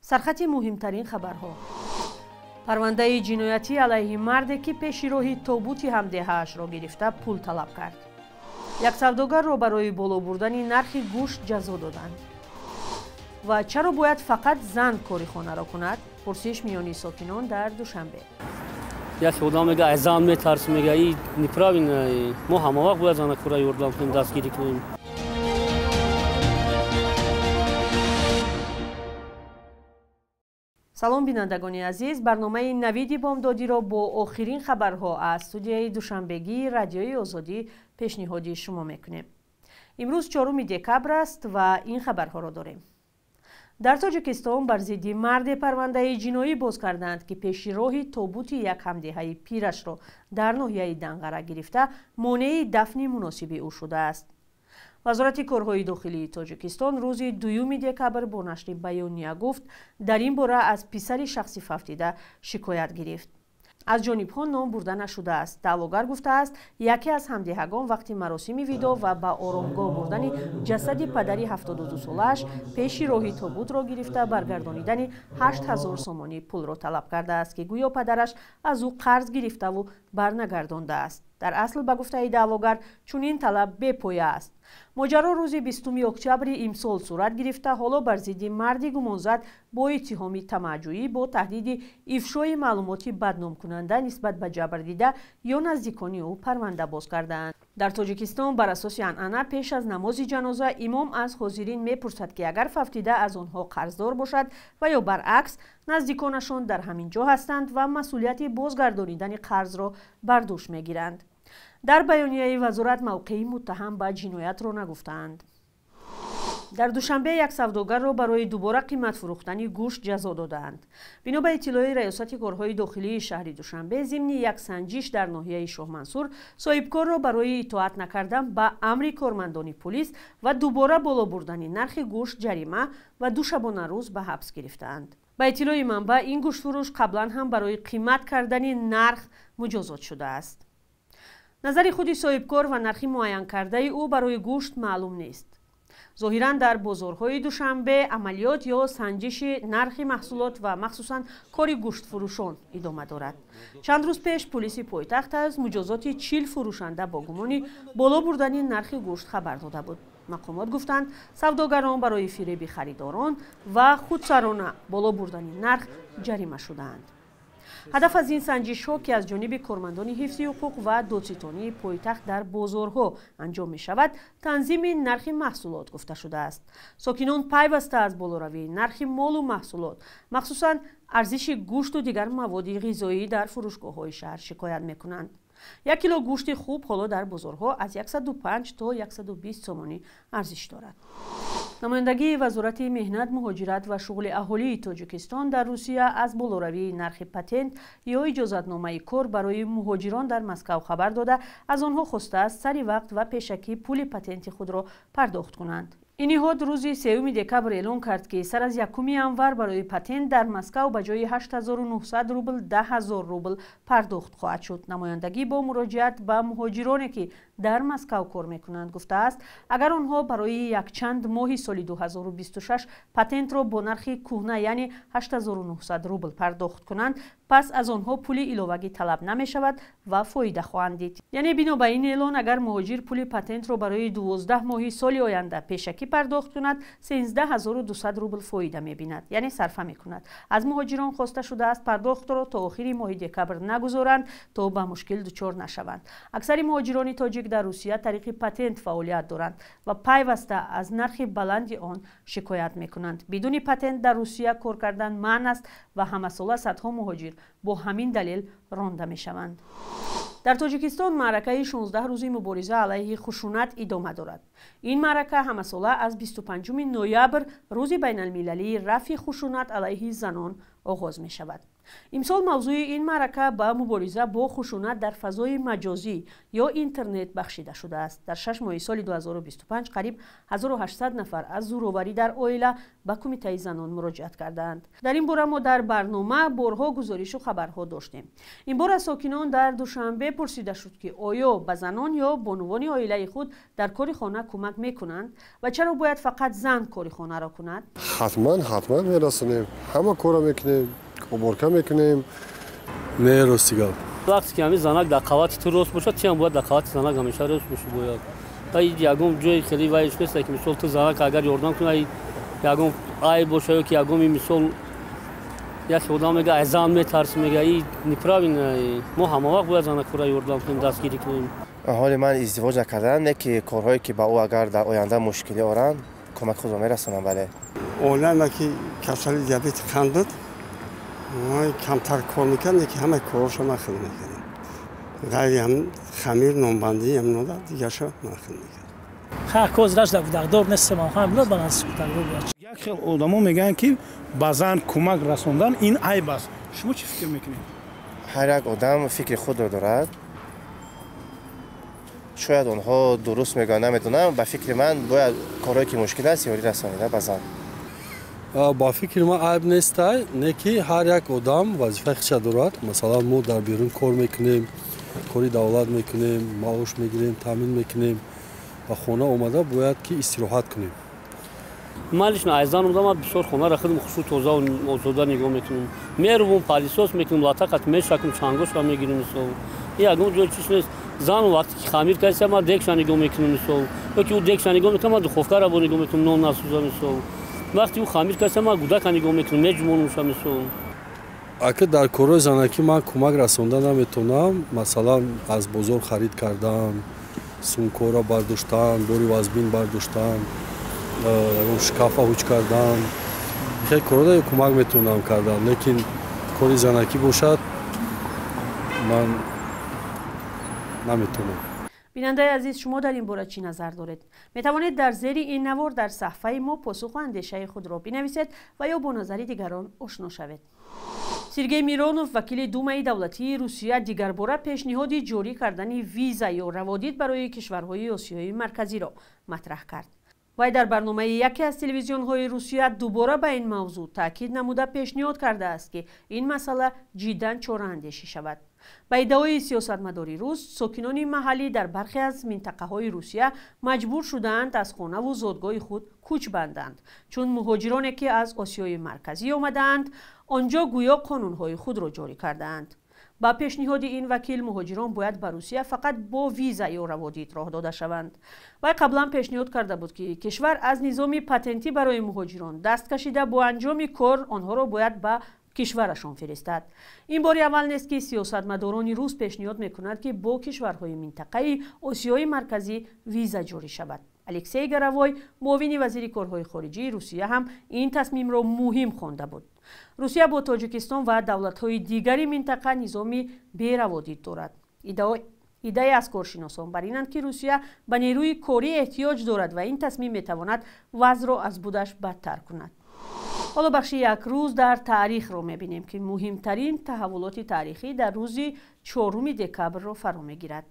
Сархати муҳимтарин хабарҳо. Парвандаи ҷиноятӣ алайҳи марде, ки пеши роҳи тобути ҳамдеҳаашро гирифта пул талаб кард. Як савдогарро барои боло бурдани нархи гӯшт ҷазо доданд. Ва чаро бояд фақат зан кори хонаро кунад? Пурсиш миёни сокинон дар Душанбе. Як одам мега, аз зан метарсим, мега, и неправильно. Мо ҳама вақт бояд зана кора ёрдам кунем, дастгирӣ кунем. Салом, бинандагони азиз. Барномаи Навиди Бомдодиро бо охирин хабарҳо аз студияи душанбегии Радиои Озодӣ пешниҳоди шумо мекунем. Имрӯз 4 декабр аст ва ин хабарҳоро дорем. Дар Тоҷикистон бар зидди марде парвандаи ҷиноӣ боз карданд, ки пеши роҳи тобути як ҳамдеҳаи пирашро дар ноҳияи Данғара гирифта, монеи дафни муносиби ӯ шудааст. Вазорати корҳои дохилии Тоҷикистон рӯзи 2 декабр бо нашри баёния гуфт, дар ин бора аз писари шахси фавтида шикоят гирифт. Аз ҷонибҳо ном бурда нашудааст. Даъвогар гуфтааст, яке аз ҳамдеҳагон вақти маросими видо ва ба оромгоҳ бурдани ҷасади падари 72-солааш пеши роҳи тобутро гирифта, баргардонидани 8000 сомонӣ пулро талаб кардааст, ки гӯё падараш аз ӯ қарз гирифтаву барнагардондааст. Дар асл, ба гуфтаи даъвогар, чунин талаб бепоя аст. Моҷаро рӯзи 20 октябри имсол сурат гирифта, ҳоло бар зидди марди гумонзад бо иттиҳоми тамаъҷӯӣ бо таҳдиди ифшои маълумоти бадномкунанда нисбат ба ҷабрдида ё наздикони ӯ парванда боз кардаанд. Дар Тоҷикистон бар асоси анъана пеш аз намози ҷаноза имом аз ҳозирин мепурсад, ки агар фавтида аз онҳо қарздор бошад ва ё баръакс, наздиконашон дар ҳамин ҷо ҳастанд ва масъулияти бозгардонидани қарзро бар дӯш мегиранд. Дар баёнияи вазорат мавқеи муттаҳам ба ҷиноятро нагуфтаанд. Дар Душанбе як савдогарро барои дубора қимат фурӯхтани гӯшт ҷазо додаанд. Бино ба иттилои Раёсати корҳои дохилии шаҳри Душанбе, зимни як санҷиш дар ноҳияи Шоҳмансур соҳибкорро барои итоат накардан ба амри кормандони пулис ва дубора боло бурдани нархи гӯшт ҷарима ва 2 шабонарӯз ба ҳабс гирифтаанд. Ба иттилои манбаъ, ин гӯштфурӯш қаблан ҳам барои қимат кардани нарх муҷозот шудааст. Назари худи соҳибкор ва нархи муайянкардаи ӯ барои гӯшт маълум нест. Зоҳиран дар бозорҳои Душанбе амалиёт ё санҷиши нархи маҳсулот ва махсусан кори гӯштфурӯшон идома дорад. Чанд рӯз пеш пулиси пойтахт аз муҷозоти 40 фурӯшанда бо гумони боло бурдани нархи гӯшт хабар дода буд. Мақомот гуфтанд, савдогарон барои фиреби харидорон ва худсарона боло бурдани нарх ҷарима шудаанд. Ҳадаф аз ин санҷишҳо, ки аз ҷониби кормандони ҳифзи ҳуқуқ ва додситонии пойтахт дар бозорҳо анҷом мешавад, танзими нархи маҳсулот гуфта шудааст. Сокинон пайваста аз болоравии нархи молу маҳсулот, махсусан арзиши гӯшту дигар маводи ғизоӣ дар фурӯшгоҳҳои шаҳр шикоят мекунанд. 1 кило гӯшти хуб ҳоло дар бозорҳо аз 105 то 120 сомонӣ арзиш дорад. Намояндагии Вазорати меҳнат, муҳоҷират ва шуғли аҳолии Тоҷикистон дар Русия аз болоравии нархи патент ё иҷозатномаи кор барои муҳоҷирон дар Москав хабар дода, аз онҳо хостааст сари вақт ва пешакӣ пули патенти худро пардохт кунанд. Ин ниҳод рӯзи 3 декабр эълон кард, ки сар аз 1 январ барои патент дар Москав ба ҷои 8900 рубл 10000 рубл пардохт хоҳад шуд. Намояндагӣ бо муроҷиат ба муҳоҷироне, ки дар Москав кор мекунанд, гуфтааст, агар онҳо барои якчанд моҳи соли 2026 патентро бо нархи кӯҳна, яъне 8900 рубл пардохт кунанд, пас аз онҳо пули иловагӣ талаб намешавад ва фоида хоҳанд дид. Яъне бино ба ин эълон, агар муҳоҷир пули патентро барои 12 моҳи соли оянда пешакӣ пардохт кунад, 13200 рубл фоида мебинад, яъне сарфа мекунад. Аз муҳоҷирон хоста шудааст пардохтро то охири моҳи декабр нагузоранд, то ба мушкил дучор нашаванд. Аксари муҳоҷирони тоҷик дар Русия тариқи патент фаъолият доранд ва пайваста аз нархи баланди он шикоят мекунанд. Бидуни патент дар Русия кор кардан манъ аст ва ҳамасола садҳо муҳоҷир бо ҳамин далел ронда мешаванд. Дар Тоҷикистон маъракаи 16 рӯзи мубориза алайҳи хушунат идома дорад. Ин маърака ҳамасола аз 25 ноябр, рӯзи байналмилалии рафъи хушунат алайҳи занон, оғоз мешавад. Имсол мавзӯи ин маърака ба мубориза бо хушунат дар фазои маҷозӣ ё интернет бахшида шудааст. Дар 6 моҳи соли 2025 қариб 1800 нафар аз зӯроварӣ дар оила ба кумитаи занон муроҷиат кардаанд. Дар ин бора мо дар барнома борҳо гузоришу хабарҳо доштем. Ин бор аз сокинон дар Душанбе пурсида шуд, ки оё ба занон ё бонувони оилаи худ дар кори хона кӯмак мекунанд ва чаро бояд фақат зан кори хонаро кунад? Ҳатман, ҳатман мерасонем, ҳама корро мекунем, уборка мекунем. Не, рости гап. Вақте ки ҳамин занак дар қавати ту рост бошад, ти ҳам бояд дар қавати занак ҳамеша рост бошӣ бояд. Ва ягон ҷои хеле вайш нест, ки мисол ту занак агар ёрдам кунӣ, ягон айб боша ё ки ягон мисол як одам мега аз зан метарсӣ, мега и неправильно. Мо ҳама вақт бояд занакро ёрдам кунем, дастгирӣ кунем. Ҳоли ман издивоҷ накардаам, не ки корҳое ки ба ӯ агар дар оянда мушкилӣ оранд, кӯмаки худро мерасонам, бале. Оилаи ки касали диабети қанд буд, камтар кор мекард, лекин ҳамаи корҳоша ман хел мекардам. Ғайри ҳам хамир, нонбандӣ, ҳамнода дигарша ман хел мекардам. Ха, коз рашда гудагдор нестем, ҳам ба нас гудагдор. Як хел одамо мегӯянд, ки ба зан кӯмак расондан ин айб аст. Шумо чӣ фикр мекунед? Ҳар як одам фикри худро дорад. Шояд онҳо дуруст мегӯянд, намедонам. Ба фикри ман бояд корҳое ки мушкил аст ёрӣ расонида ба зан. Ба фикри ман айб нестай, не ки ҳар як одам вазифаи худша дорад. Масалан, мо дар берун кор мекунем, кори давлат мекунем, маош мегирем, таъмин мекунем ва хона омада бояд ки истироҳат кунем. Ман лично аз зан омадам, ман бисёр хонаро худам хушрӯ, тоза озода нигоҳ мекунам. Мерувам, пылесос мекунам, латақат мешакам, чангошро мегирам, мисол. Ягон ҷой чиз нест. Зан вақте ки хамир кардиса, ман дегша нигоҳ мекунам, мисол. Ё ки ӯ дегша нигоҳ мекунам, ман духовкаро бо нигоҳ мекунам, нон насӯза, мисол. Вақте ӯ хамир кардиса, ман гудака нигоҳ мекунам, меҷумонумша, мисол. Ака дар корҳои занакӣ ман кӯмак расонда наметавонам. Масалан, аз бозор харид кардан, сумкаро бардоштан, бори вазбин бардоштан, шкафа ҳуҷ кардан, хеле корҳоро кӯмак метавонам кардан, лекин кори занакӣ бошад, ман наметавонам. Бинандаи азиз, шумо дар ин бора чӣ назар доред? Метавонед дар зери ин навор дар саҳфаи мо посуху андешаи худро бинависед ва ё бо назари дигарон ошно шавед. Сергей Миронов, вакили Думаи давлатии Русия, дигарбора пешниҳоди ҷорӣ кардани виза ё раводид барои кишварҳои Осиёи Марказиро матраҳ кард. Вай дар барномаи яке аз телевизионҳои Русия дубора ба ин мавзӯъ таъкид намуда пешниҳод кардааст, ки ин масъала ҷиддан чораандешӣ шавад. Ба иддаои сиёсатмадори рус, сокинони маҳаллӣ дар бархе аз минтақаҳои Русия маҷбур шудаанд аз хонаву зодгоҳи худ кӯч банданд, чун муҳоҷироне ки аз Осиёи Марказӣ омадаанд, он ҷо гӯё қонунҳои худро ҷорӣ кардаанд. Ба пешниҳоди ин вакил, муҳоҷирон бояд ба Русия фақат бо виза ё раводид роҳ дода шаванд. Вай қаблан пешниҳод карда буд, ки кишвар аз низоми патентӣ барои муҳоҷирон даст кашида, бо анҷоми кор онҳоро бояд ба кишварашон фиристад. Ин бори аввал нест, ки сиёсатмадорони рус пешниҳод мекунанд, ки бо кишварҳои минтақаи Осиёи Марказӣ виза ҷорӣ шавад. Алексей Горовой, муовини вазири корҳои хориҷии Русия, ҳам ин тасмимро муҳим хонда буд. Русия бо Тоҷикистон ва давлатҳои дигари минтақа низоми бераводид дорад. Иддаи аз коршиносон бар инанд, ки Русия ба нерӯи корӣ эҳтиёҷ дорад ва ин тасмим метавонад вазъро аз будаш бадтар кунад. Ҳоло бахши як рӯз дар таърихро мебинем, ки муҳимтарин таҳаввулоти таърихӣ дар рӯзи 4 декабрро фаро мегирад.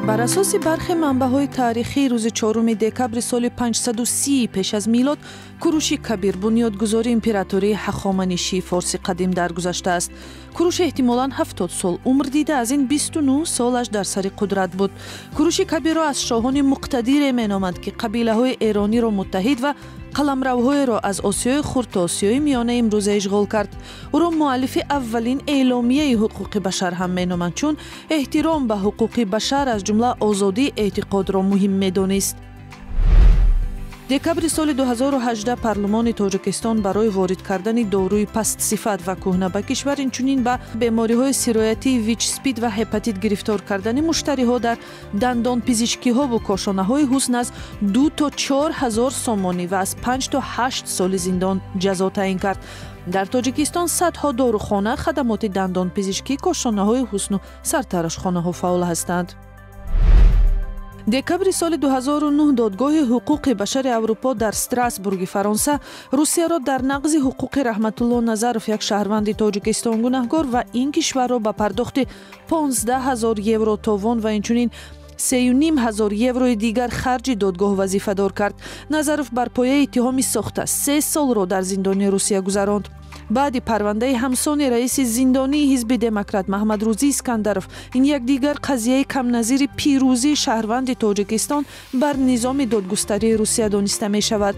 Бар асоси бархе манбаъҳои таърихӣ, рӯзи 4 декабри соли 530 пеш аз милод Куруши Кабир, бунёдгузори императории Ҳахоманишии форси қадим, даргузаштааст. Куруш эҳтимолан 70 сол умр дида, аз ин 29 солаш дар сари қудрат буд. Куруши Кабирро аз шоҳони муқтадире меноманд, ки қабилаҳои эрониро муттаҳид ва қаламравҳоеро аз Осиёи Хурд то Осиёи Миёна имрӯза ишғол кард. Ӯро муаллифи аввалин эъломияи ҳуқуқи башар ҳам меноманд, чун эҳтиром ба ҳуқуқи башар, аз ҷумла озодии эътиқодро муҳим медонист. Декабри соли 2018 парлумони Тоҷикистон барои ворид кардани доруи пастсифат ва кӯҳна ба кишвар, инчунин ба бемориҳои сироятии ВИЧ-СПИД ва ҳепатит гирифтор кардани муштариҳо дар дандонпизишкиҳову кошонаҳои ҳусн аз 2 то 4 ҳазор сомонӣ ва аз 5 то 8 соли зиндон ҷазо таъин кард. Дар Тоҷикистон садҳо дорухона, хадамоти дандонпизишкӣ, кошонаҳои ҳусну сартарошхонаҳо фаъол ҳастанд. Декабри соли 2009 додгоҳи ҳуқуқи башари Аврупо дар Страсбурги Фаронса Русияро дар нақзи ҳуқуқи Раҳматулло Назаров, як шаҳрванди Тоҷикистон, гунаҳгор ва ин кишварро ба пардохти 15 ҳазор евро товон ва инчунин 3,5 ҳазор еврои дигар харҷи додгоҳ вазифадор кард. Назаров бар пояи иттиҳоми сохта 3 солро дар зиндони Русия гузаронд. Баъди парвандаи ҳамсони раиси зиндонии ҳизби демократ Маҳмадрӯзӣ Искандаров, ин як дигар қазияи камназири пирӯзии шаҳрванди Тоҷикистон бар низоми додгустарии Русия дониста мешавад.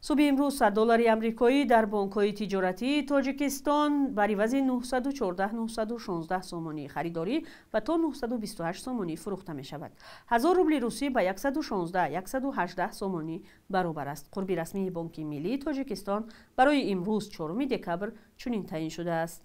Субҳи имрӯз 100 доллари амрикоӣ дар бонкҳои тиҷоратии Тоҷикистон бар ивази 914-916 сомонӣ харидорӣ ва то 928 сомонӣ фурӯхта мешавад. 1000 рубли русӣ ба 116-118 сомонӣ баробар аст. Қурби расмии Бонки Миллии Тоҷикистон барои имрӯз 4 декабр чунин таъин шудааст.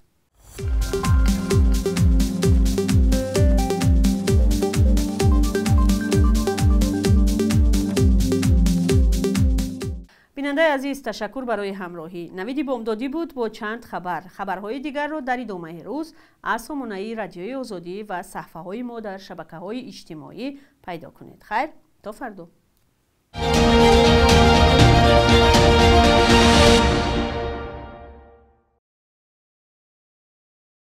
Бинандаи азиз, ташаккур барои ҳамроҳӣ. Навиди бомдодӣ буд бо чанд хабар. Хабарҳои дигарро дар идомаи рӯз аз сомонаи Радиои Озодӣ ва саҳфаҳои мо дар шабакаҳои иҷтимоӣ пайдо кунед. Хайр, то фардо.